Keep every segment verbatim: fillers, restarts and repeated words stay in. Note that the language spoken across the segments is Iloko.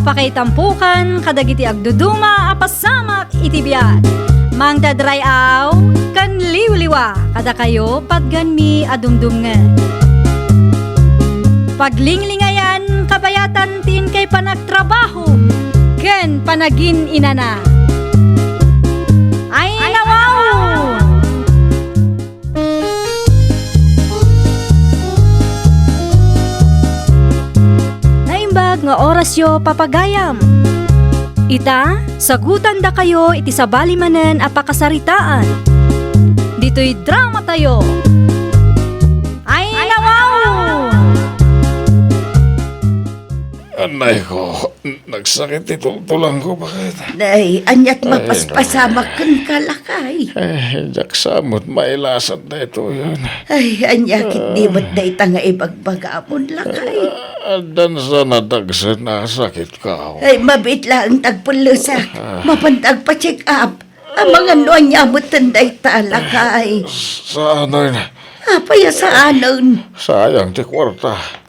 Pakaitampokan kadagiti agduduma a pasamak iti biag. Mangted ray-aw ken liwliwa kadakayo patganmi a dumdumngeg. Paglinglingayan kabayatan ti inkay panagtrabaho ken panagin-inana. Ay, nawaw! Naimbag nga orasyo, papagayam. Ita, sagutandakayo iti sabali manen a pakasaritaan. Ditoy dramatayo. Ay, nawaw! Anay ko, nagsakit ti tultulangko, bakit? Nay, aniat Ay, mapaspasamak kenka, lakay? Ay, diak sa met mailasat daytoyen. Ay, aniakit Ah. di met dayta nga ibagbagamon, lakay? Ah, addan sa nadagsen a sakit ka. Ay, mabiit laeng tagpellesak. Ah. Mapanta agpa-check up. Amangan no ania metten dayta, lakay? Saanen? Apay a saanen? Sayang ti kuarta.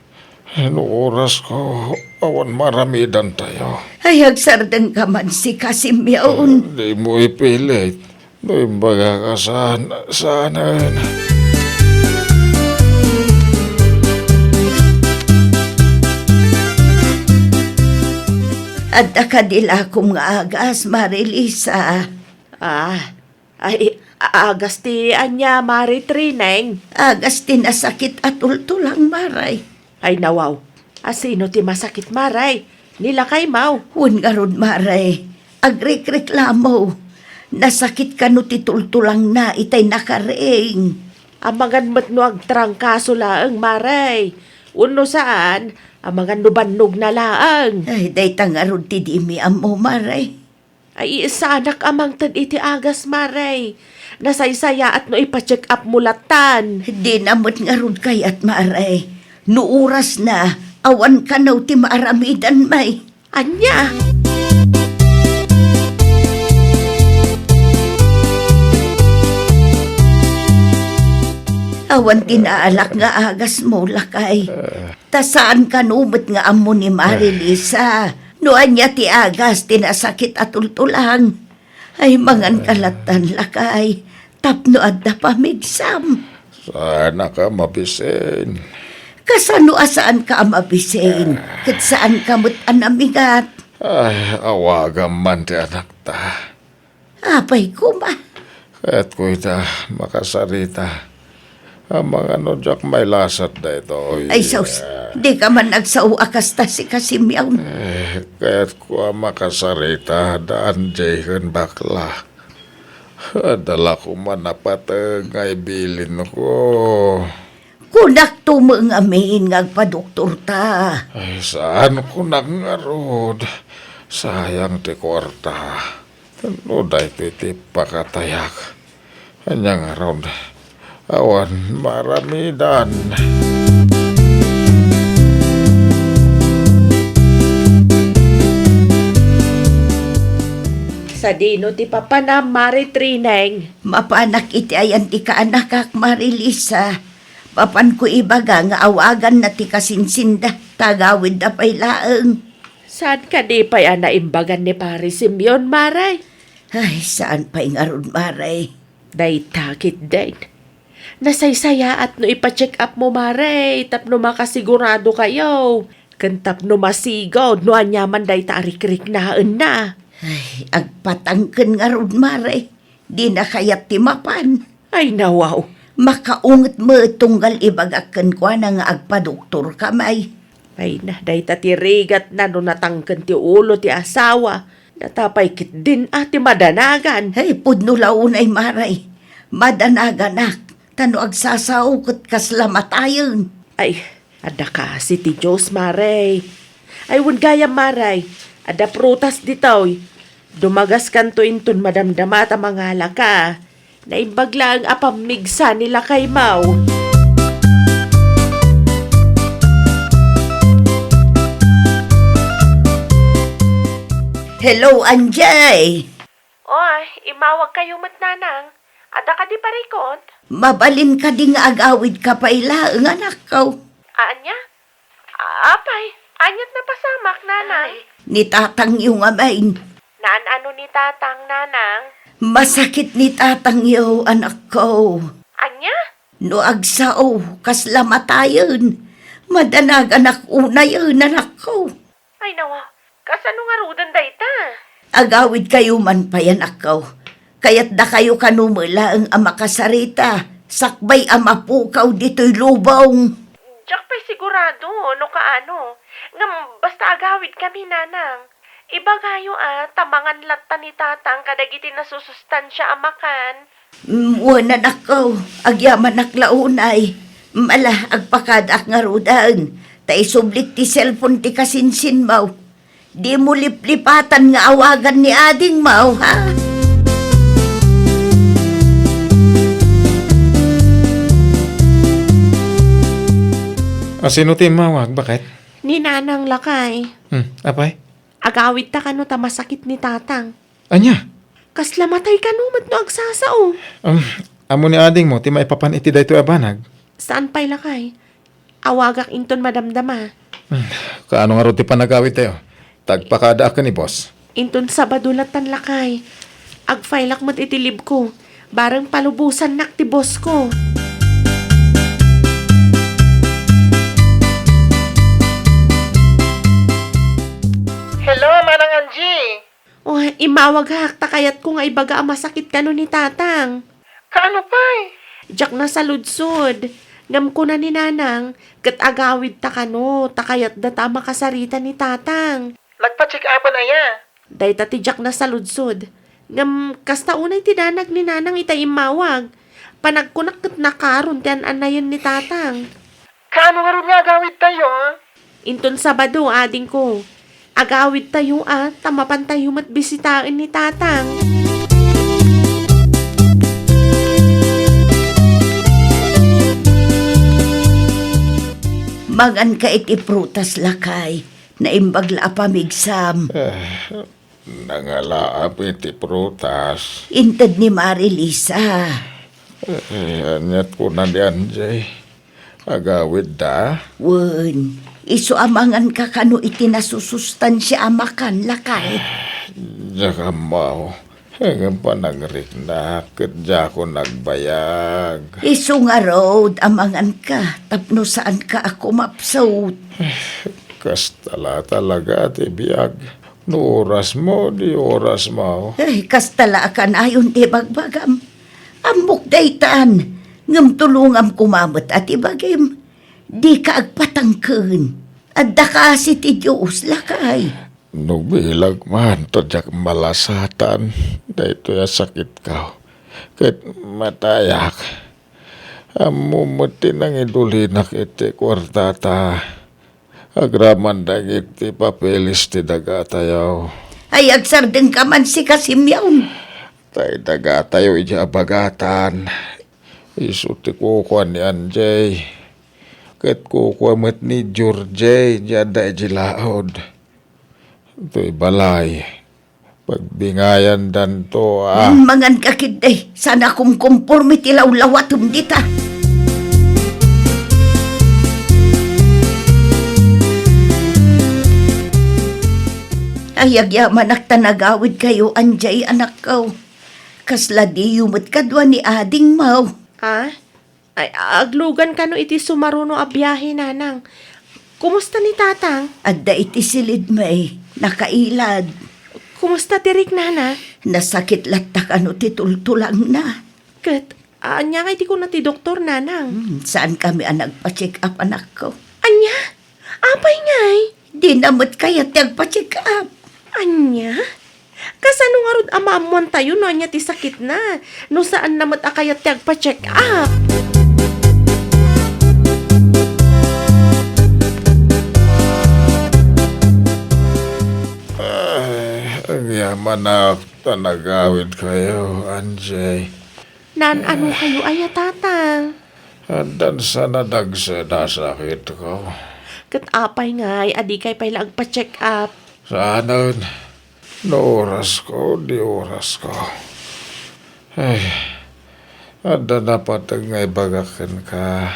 No orasko, awan maaramidantayo. Ay, agsardengka man, sika, Simeon. Dimo ipilit. No imbagak a saan, saanen. Adda kadi lakom nga agas, Mari Lisa? Ah, Ay, a-, agas ti ania, Mari Trineng? Agas ti nasakit a tultulang, Mari. Ay, nawaw. A sino ti masakit, Mari? Ni lakaymo? Wen ngarud, Mari. Agrikreklamo. Nasakit kano ti tultulangna itay nakaring. Amangan met no agtrangkaso laeng, Mari. Wenno saan, amangan no bannogna laeng. Ay, dayta ngarud ti dimi ammo, Mari. Ay, saanak a mangted iti agas, Mari. Nasaysayaat no ipa-check up mo lattan. Dina met ngarud kayat, Mari. No orasna, awan kano ti maaramidanmi. Ania? Awan ti naalak nga agasmo, lakay. Ta saan kano met nga ammo ni Mari Lisa no ania ti agas ti nasakit a tultulang. Ay, manganka lattan, lakay, tapno adda pamigsam. Saanak a mabisin. Kasano a saanka a mabisin? Ket saanka met a namigat. Ay, awagam man ti anakta. Apay koma. Kayatko ita makasarita. Amangan no diak mailasat daytoy. Ay, sus, dika man agsao a kasta, sika, Simeon. Eh, kayatko a makasarita, da Anjay ken bakla. Adda la koma napateg nga ibilinko. Kunakto met ngamin nga agpadoktorta. Ay, saan kunak ngarud. Sayang ti kuarta. No daytoy ti pakatayak. Ania ngarud? Awan maaramidan. Sadino ti papanam, Mari Trineng? Mapanak iti ayan ti kaanakak, Mari Lisa. Mapanko ibaga nga awaganna ti kasinsinda, ta agawidda pay laeng. Saan kadi pay a naimbagan ni Pari Simeon, Mari? Ay, saan pay ngarud, Mari. Dayta ketdin. Nasaysayaat no ipa-check up mo, Mari, tapno makasigurado kayo. Ken tapno masigud no aniaman dayta a rikriknaenna. Ay, agpatangken ngarud, Mari. Dina kayat ti mapan. Ay, nawaw. Makaunget met tunggal ibagak kenkuana nga agpadoktorkami. Ay na, dayta ti rigatna no natangken ti ulo ti asawa. Natapay ketdin a ti madanagan. Ay, pudno la unay, Mari. Madanaganak. Ta no agsasao ket kasla matayen. Ay, adda kasi ti Dios, Mari. Ay, wen gayam, Mari. Adda prutas ditoy. Dumagaskanto inton madamdama ta mangalaka. Naimbag laeng a pammigsa ni lakaymo. Hello, Anjay! Oy, immawag kayo met, Nanang. Adda kadi parikut? Mabalin kadi nga agawidka pay laeng, anakko? Ania? Apay, aniat napasamak, Nanang? Ay, ni tatangyo ngamin. Naan-ano ni tatang, nanang? Masakit ni tatangyo, anakko. Ania? No agsao, kasla matayen. Madanaganak unayen, anakko. Ay, nawa, kasano ngaruden dayta? Agawidkayo man pay, anakko. Kayatdakayo kano met laeng a makasarita, sakbay a mapukaw ditoy lubong. Diak pay sigurado no kaano. Ngem basta agawidkami, nanang. Ibagayo a, ta mangan latta ni tatang kadagiti nasusustansia a makan. Mm, wen, anakko, agyamanak la unay. Mm, ala, agpakadaak ngaruden, ta isublik ti cellphone ti kasinsinmo. Dimo liplipatan nga awagan ni adingmo, ha? A, sino ti immawag? Baket? Ni nanang, lakay. Hmm, apay? Agawidta kano ta masakit ni tatang. Ania? Kasla matay kano met no agsasao. Um, ammo ni adingmo ti maipapan iti daytoy a banag? Saan pay, lakay. Awagak inton madamdama. Hmm, kaano ngarud ti panagawidtayo? Ta agpakadaak ken ni boss. Inton Sabado lattan, lakay. Agfailak met iti leave ko. Bareng palubosannak ti boss ko. Hello, Manang Angie. Oh, immawagak ta kayatko nga ibaga a masakit kano ni tatang. Kaano pay? Diak nasaludsod. Ngem kuna ni nanang, ket agawidta kano, ta kayatda ta a makasarita ni tatang. Nagpa-check-upan aya? Dayta ti diak nasaludsod. Ngem kasta unay ti danag ni nanang ita immawag. Panagkunak ket nakaron ti an-anayen ni tatang. Kaano ngarud nga agawidtayo? Inton Sabado, adingko, agawidtayo a, ta mapantayo met bisitaen ni tatang. Manganka iti prutas, lakay. Naimbag la a pamigsam. Eh, nangalaam iti prutas. Inted ni Marilisa. Eh, aniat kuna ni Anjay? Agawidda? Wen, isu a manganka kano iti nasusustansia a makan, lakay. Diak ammo. Ngem panagriknak, ket diakon agbayag. Isu ngarud a manganka, tapno saanka a kumapsut. Kasta la talaga ti biag. No orasmo, di orasmo. Eh, kasta la a kanayon ti bagbagam. Ammok daytan, ngem tulongam koma met a ti bagim. Dika agpatangken. Adda kasi ti Dios, lakay. No bilag man ta diak malasatan daytoy a sakitko, ket matayak. Ammom met ti nangidulinak iti kuarta ta agraman dagiti papeles ti dagatayo. Ay, agsardengka man sika, Simeon. Tay dagatayo idiay abagatan. Isu ti kukua ni Anjay. Ket kukua met ni Georgie, diay adda idiay laod. Toy balay, pagbingayandanto a. Mm, manganka ketdi, saan a kumkomporme ti lawlawatem dita. Ay, agyamanak ta nagawidkayo, Anjay, anakko. Kasla diyo met kadua ni adingmo. Ah? Ay, aglugan kano iti sumaruno a biahe, nanang. Kumusta ni tatang? Adda iti silid, may nakailad. Kumusta ti riknana? Nasakit latta kano ti tultulangna. Ket, ania ngay ti kuna ti doktor, nanang? Hmm, saan kami a nagpa-check up, anakko. Ania? Apay ngay? Dina met kayat ti agpa-check up. Ania? Kasano ngarud a maammoantayo no ania ti sakitna, no saanna met a kayat ti agpa-check up? Ay, agyamanak ta nagawidkayo, Anjay. Naan-ano kayo aya, tatang? Addan sa nadagsen a sakitko. Ket apay ngay a dikay pay la agpa-check up? Saanen. No orasko, di orasko. Ay, adda napateg nga ibagak kenka.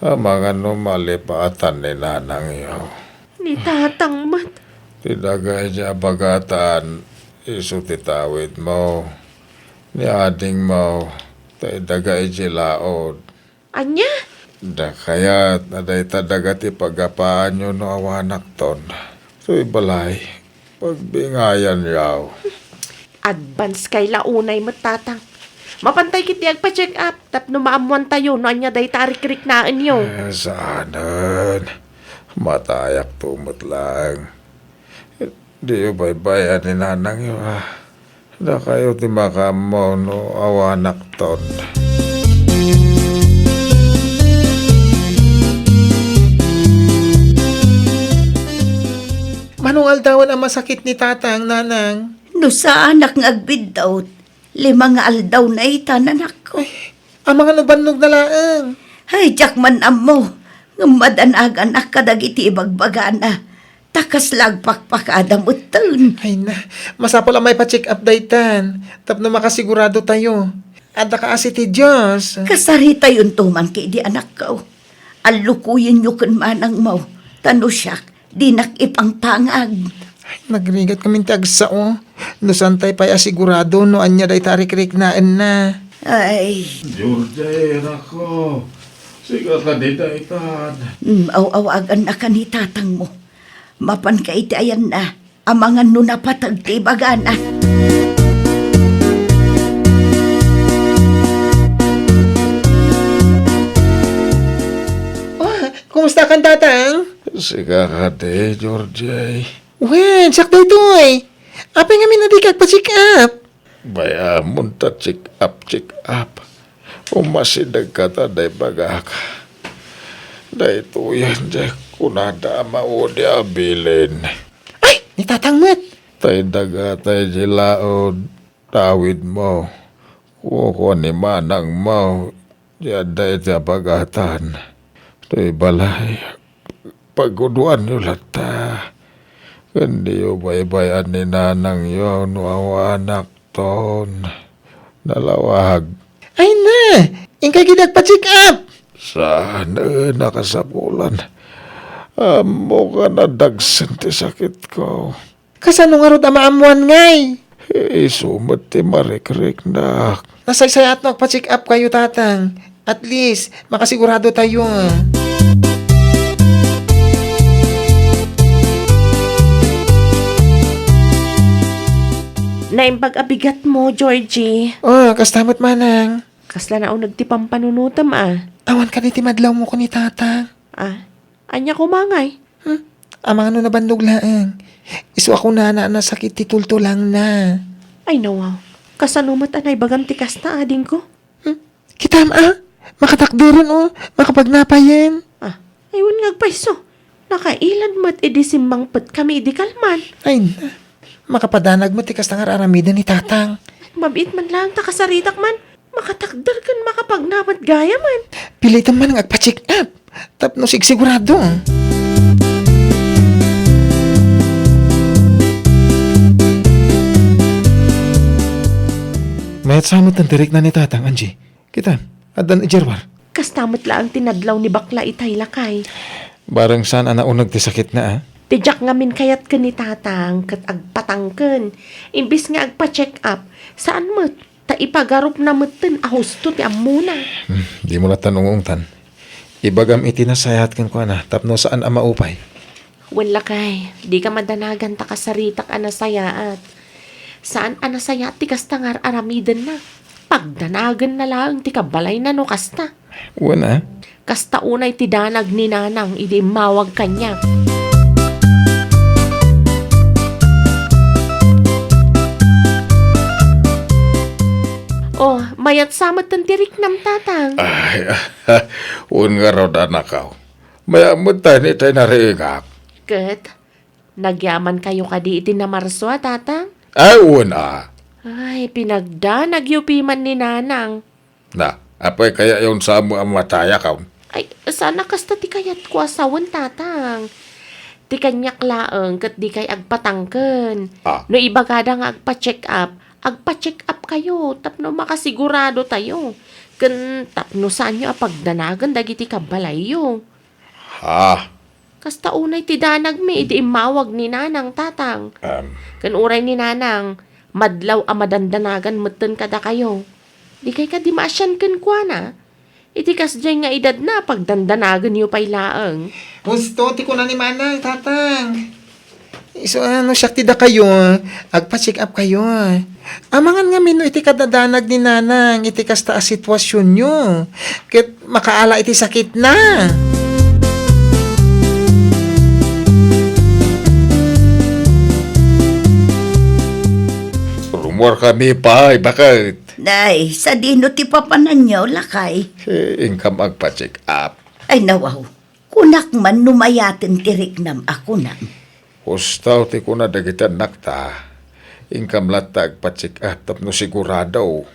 Amangan no malipatan ni nanangyo. Ni tatang met. Ti daga idiay abagatan, isu ti tawidmo. Ni adingmo, ta idaga idiay laod. Ania? Dakayat, a dayta daga ti pagapaanyo no awanakton. Toy balay, pagbingayanyo. Advance kay la unay met, Tatang. Mapantay ketdi agpa-check up tapno maammoantayo no ania dayta a rikriknaenyo. Eh, saanen. Matayakto met laeng. Diyo baybay-an ni nanangyo, a. Dakayo ti makaammo no awanakton. Mano nga aldawen a masakit ni Tatang, Nanang? No saanak nga agbiddut, lima nga aldaw na ita, nanakko. Ay, amangan no bannogna laeng. Ay, diak man ammo. Ngem madanaganak kadagiti ibagbagana. Ta kasla agpakpakada metten. Ay na, masapul a maipa-check up daytan, tapno makasiguradotayo. Adda kaasi ti Dios. Kasaritayonto man ketdi, anakko. Allukoyenyo ken manangmo, ta no siak, dinak ipangpangag. Ay, nagrigat ngamin ti agsao. No saantay pay a sigurado no ania dayta a rikriknaenna. Ay. Georgie, anakko. Sika kadi daytan. Mm, aw-awagannaka ni tatangmo. Mapanka iti ayanna, amangan no napateg ti ibagana. Ah, kumustakan, Tatang? Sika kadi, Georgie. Wen, siak daytoy. Apay ngamin a dika agpa-check up? Bay-amon ta check up, check up. Umasidegka ta dayta ibagak. Daytoyen diay kunada a maudi a bilin. Ay, ni Tatang met. Tay daga, tay di laod, tawidmo. Kukua ni manangmo, diay adda iti abagatan. Toy balay, paggudoanyo latta. Ken diyo baybay-an ni nanangyo no awanakton. Nalawag. Ay na! Inkay ketdi agpa-check up! Saan a kasapulan? Ammok a nadagsen ti sakitko. Kasano ngarud a maammoan ngay? Isu met ti marikriknak. Nasaysayaat no agpa-check up kayo, Tatang. At least, makasiguradotayo. Naimbag a bigatmo, Georgie. Oh, kasta met, Manang. Kasla nauneg ti pampanunotem, a. Awan kadi ti madlawmo ken ni Tatang? Ah, ania koma ngay? Hmm? Amangan no nabannog laeng. Isu a kunana a nasakit ti tultulangna. Ay, nawaw. Kasano met a naibagam ti kasta, adingko? Hmm? Kitam, a? Makatakderen, o. Makapagnapayen. Ah, ay, wen nga agpayso. Nakailad met idi simmangpetkami idi kalman. Ay, na. Makapadanag met ti kasta nga ar-aramiden ni Tatang. Mabiit man laeng ta kasaritak man. Makatakder ken makapagna met gayamen. Pilitem man nga agpa-check up tapno sigsigurado. Mayat sa met ti rikna ni Tatang, Angie. Kita, addan idiay ruar. Kasta met laeng ti nadlaw ni bakla itay, lakay. Bareng saan a nauneg ti sakitna, a? Ti diak ngamin kayat ken ni Tatang ket agpatangken. Imbes nga agpa-check up, saan met. Ta ipagarupna metten a husto ti ammona. Hmm, dimo latta ungungtan. Ibagam iti nasayaat kenkuana tapno saan a maupay. Wen lakay, dika madanagan ta kasaritak a nasayaat. Saan a nasayaat ti kasta nga ar-aramidenna. Pagdanagenna laeng ti kabalayna no kasta. Wen a? Kasta unay ti danag ni Nanang idi immawag kaniak. Oh, mayat sa metten ti riknam, Tatang. Ay, wen ngarud, anakaw. Mayat met ta ni tay nariingak. Ket, nagyamankayo kadi iti namarso a, Tatang? Ay, wen a. Ay, pinagdanagyo piman ni Nanang. Na, apay kayat yo unsaam a matayakon? Ay, saan a kasta ti kayatko a sawen, Tatang. Ti kaniak laeng ket dikay agpatangken. Ah. No ibagada nga agpa-check up, agpa-check up kayo tapno makasigurado tayo. Ken tapno saanyo a pagdanagen dagiti kabalayyo. Ha? Kasta unay ti danagmi idi immawag ni Nanang, Tatang. Am. Ken uray ni Nanang, madlaw a madandanagan metten kadakayo. Dikay kadi maasian kenkuana? Iti kasdiay nga edadna, pagdandanagenyo pay laeng. Husto ti kuna ni Manang, Tatang. Isu a no siak ti dakayo, agpa-check up kayo. Amangan ngamin no iti kadadanag ni Nanang iti kasta a situasionyo, ket makaala iti sakitna. Rumuarkami pay, baket. Nay, sadino ti papananyo, lakay? Eh, inkam agpa-check up. Ay, nawaw. Kunak man no mayaten ti riknam a kunam. Husto ti kuna dagiti annakta. Inkam latta agpa-check up tapno sigurado.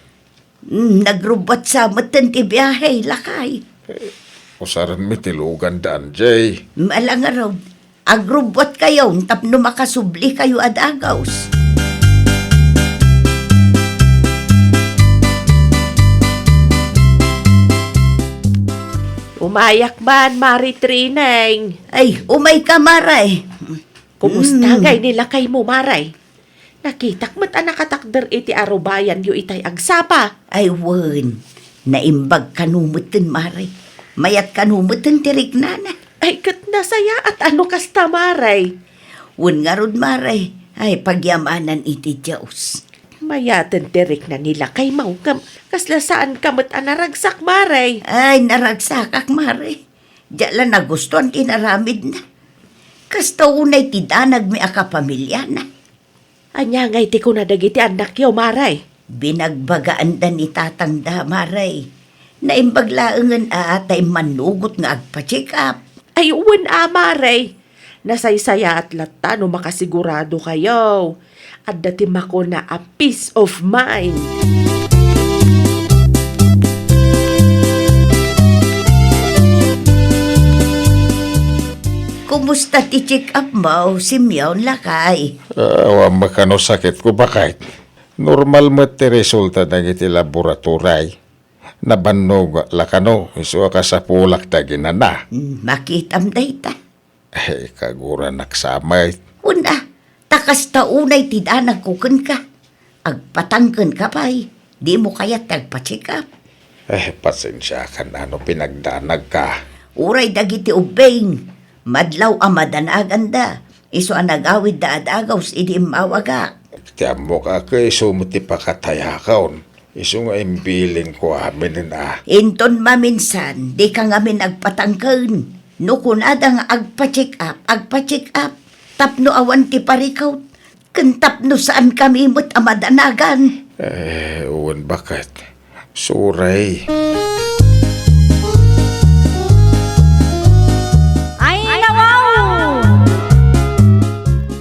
Mm, nagrubbuat sa metten ti biahe, lakay. Eh, usarenmi ti lugan da, Anjay. Ala ngarud, agrubbuatkayo tapno makasubli kayo a dagus. Umayak man, Mari Trineng. Ay, umayka, Mare. Kumusta Mm. ngay ni lakaymo, Mare? Nakitak met a nakatakder iti arubayanyo itay agsapa. Ay, wen. Naimbag kano metten, Mare. Mayat kano metten ti riknana. Ay, ket nasayaat a no kasta, Mare. Wen ngarud, Mare. Ay, pagyamanan iti Dios. Mayaten ti rikna ni lakaymo, ngem kasla saanka met a naragsak, Mare. Ay, naragsakak, Mare. Diak la nagustuan ti inaramidna. Kasta unay ti danagmi a kapamiliana. Ania ngay ti kuna dagiti annakyo, Mare? Binagbagaanda ni tatangda, Mare. Naimbag laengen a ta immanugot nga agpa-check up. Ay, wen a, Mare. Nasaysayaat latta no makasiguradokayo. Adda ti makuna a peace of mind. Kumusta ti check-up mo, Simeon, lakay? Ah, awan met kano sakitko, baket. Normal met ti resulta dagiti laboratory. Nabannog la kano, isu a kasapulak ti aginana. Hmm, makitam dayta. Eh, kaguranak sa met. Wen a, ta kasta unay ti danagko kenka. Agpatangkenka pay, dimo kayat ti agpa-check up? Eh, pasensiakan a no pinagdanagka. Uray dagiti ubbing, madlaw a madanaganda, isu a nagawidda a dagus idi immawagak. Ti ammok a isu met ti pakatayakon. Isu nga imbilinko aminen a. Inton maminsan, dika ngamin agpatangken. No kunada nga agpa-check up, agpa-check up. Tapno awan ti parikut, ken tapno saankami met a madanagan. Eh, wen baket. Sorry. Ay, nawaw!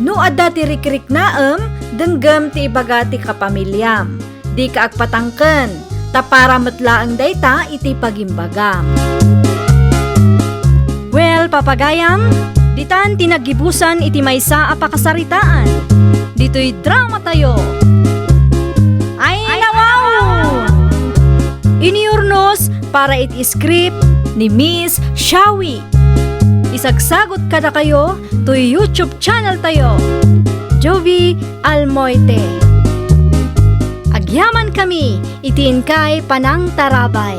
No adda ti rikriknaem, denggem ti ibaga ti kapamiliam. Dika agpatangken, ta para met laeng dayta iti pagimbagam. Well, papagayam, ditan ti naggibusan iti maysa a pakasaritaan. Ditoy dramatayo. Ay, nawaw! Iniurnos para iti script ni Miss Shawi. Isagsagot kadakayo toy YouTube channel tayo, Jovie Almoite. Agyaman kami iti inkay panangtarabay.